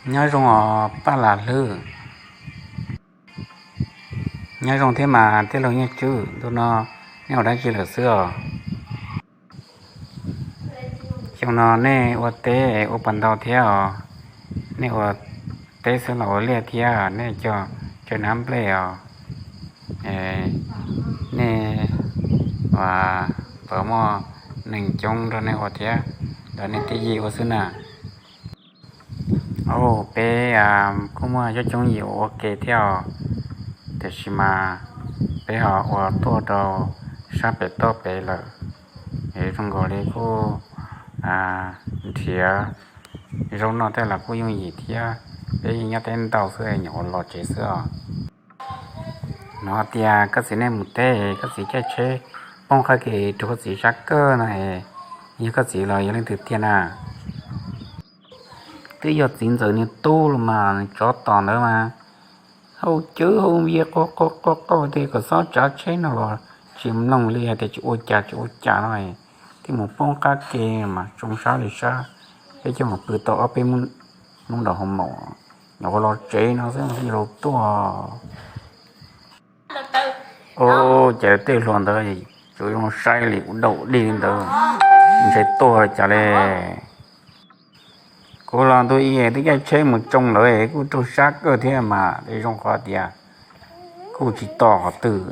Nyob zoo os Paj Lam Hlwb. Nyob zoo thiab mas tij laug Nyiaj Tswb, ntu no nej ua dab tsi lawm xwb os? Xyoo no nej ua teb ua puas ntau thiab os? Nej ua teb xwb los ua liaj thiab, nej cog tsawg nab nplej os? Nej puas muaj neeg coob nrog nej ua thiab, los nej tib yig ua xwb na? Au, peb kuj muaj coob coob yim ua ua ke thiab os, tiam sis mas peb ho ua tuaj rau sab pem toj pem lawm, es zoo nkaus li kuj nrhiav zaub noj tej los kuj yooj yim thiab, peb yeej nyob teb ntau xwb, nyuam qhuav los tsev xwb os. Hnov tias koj txiv nej mus teb, koj txiv caij tsheb poob qab ke rau koj txiv sab kawg no, yog koj txiv los yog leej twg tiag na? Twb yog txiv ntxawm niag tub los mas, tsov tom ntawd mas hau cawv hau npias qo qo qo qo tias kom txhob tsav tsheb no los tsis mloog li, hais tias tsis ua cas tsis ua cas no, thiaj mus poob qab ke mas tsoo sab li sab, peb coj mus pw tau ob peb hnub nraum hauv maum, nyuam qhuav los tsev no xwb mas thiaj li tuaj. Ua cas tej hluas ntawd tsuas zoo saib li ua dau dig li ntawd, ntshe tuag li cas li. Kuv los ntu ib twb caij tsheb mus tsoo lawv kuj raug sab kawg thiab mas, zoo qhov tias kuj tsis to qhov twg,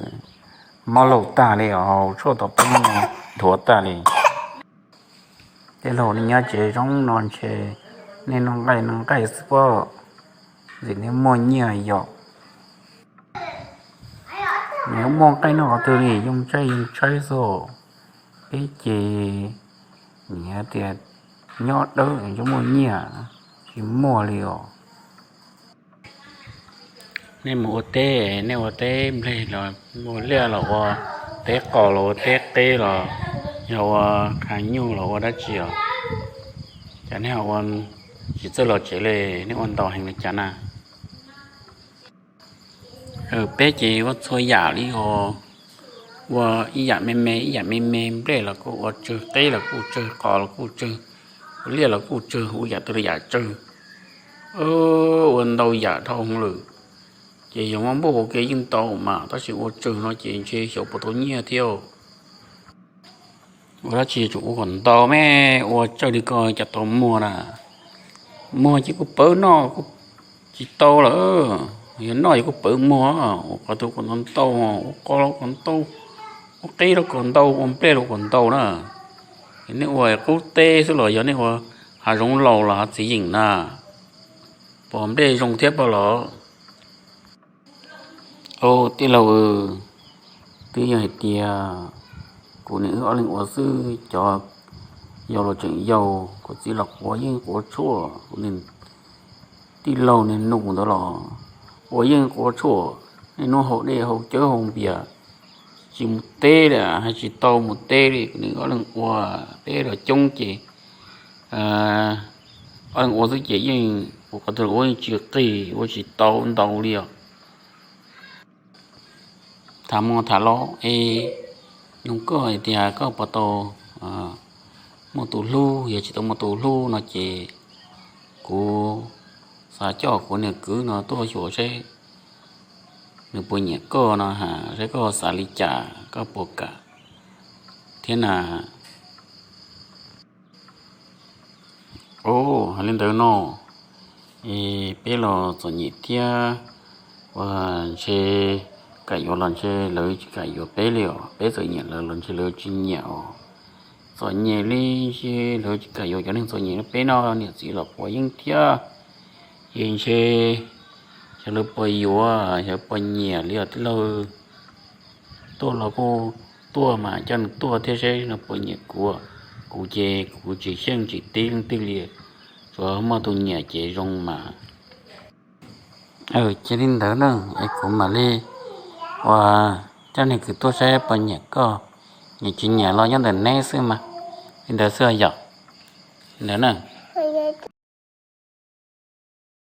mob laug tag li, hau tshuaj tom peb no dhuav tag li. Tej laus nej nyob tsev zoo no ntshe nej noj nqaij noj nqaij xwb pob, ntxim nej muaj nyiaj yom. Nws muaj nqaij noj qhov twg li, yoo tshaib yoo tshaib xwb. Peb ces nim tias nyob dawb ntshe muaj nyiaj, tsis muaj li os. Nej mus ua teb, nej ua teb nplej los ua liaj los ua teb qos los ua teb qeb los yog ua qhav nyuj los ua dab tsi os? Cas nej ua tsis txawj los tsev li, nej ua ntau heev li cas na? Peb ces ua txhua yam li os, ua ib yam me me ib yam me me, nplej los kuj ua tsawg, qeb los kuj tsawg, qos los kuj tsawg, ua liaj los kuj tsawg, ua yam twg los yam tsawg. Ua ntau yam dhau hwv lawm, ces yog muaj npauj ua ke yeej tau mas, tab sis ua tsawg no ces ntshe xyov puas tau nyiaj thiab. Ua dab tsi tsuas ua kom ntau me, ua tsawg li ko cas tau muag na. Muag ces kuj pawv noj kuj tsis tau lawm, yog noj ces kuj pawv muag, ua qhov twg kom ntau ntau, ua qos los kom ntau, ua qeb los kom ntau, ua nplej los kom ntau na. Nej ua qub teb xwb los yog nej ua hav zoov laus los hav txiv yeem na, pom nplej zoo thiab pab los. Au tij laug, twb yog hais tias kuv niam wb ob leeg ua xwb, cov yau los tseem yau, kuv txiv los quav yeej quav tshuaj, kuv tij laug niag nus ntawd los quav yeej quav tshuaj, niaj hnub haus dej haus cawv haus npias, tsis mus teb li, hais tsis tau mus teb li, kuv niam ob leeg ua, peb los coob ces ob leeg ua xwb ces yeej ua qhov twg los ua yeej tsis qis, ua tsis tau ntau li os. Tham muaj tham los es nug koj hais tias koj puas tau muaj tus hlub, yog tsis tau muaj tus hlub no ces kuv xav coj kuv niag kwv no tuaj xyuas seb nws puas nyiam koj no, saib koj xav li cas, koj puas kam thiab na. Au, hais li ntawd no, es peb los txom nyem thiab, ua ntshe kam yuav los ntshe lawv tsis kam yuav peb li os, peb txawm nyiam lawv los ntshe lawv tsis nyiam os. Txom nyem li, ntshe lawv tsis kam yuav cov neeg txom nyem li peb no, niam txiv los quav yeeb thiab. Ces ntshe xyov lawv puas yuav, xyov puas nyiam li os tij laug. Tuaj los kuj tuaj mas coj nws tuaj thiab seb nws puas nyiam kuv. Kuv ces kuv tsis xyeej tsis tib leej twg li, tsuas muaj tus nyiam ces zoo mas. Cia li ntawd na, es kuv mam li ua coj niag kwv tuaj saib puas nyiam koj, nyiam tsis nyiam los nyob ntawm neb xwb mas. Li ntawd xwb yom. Ntawd na.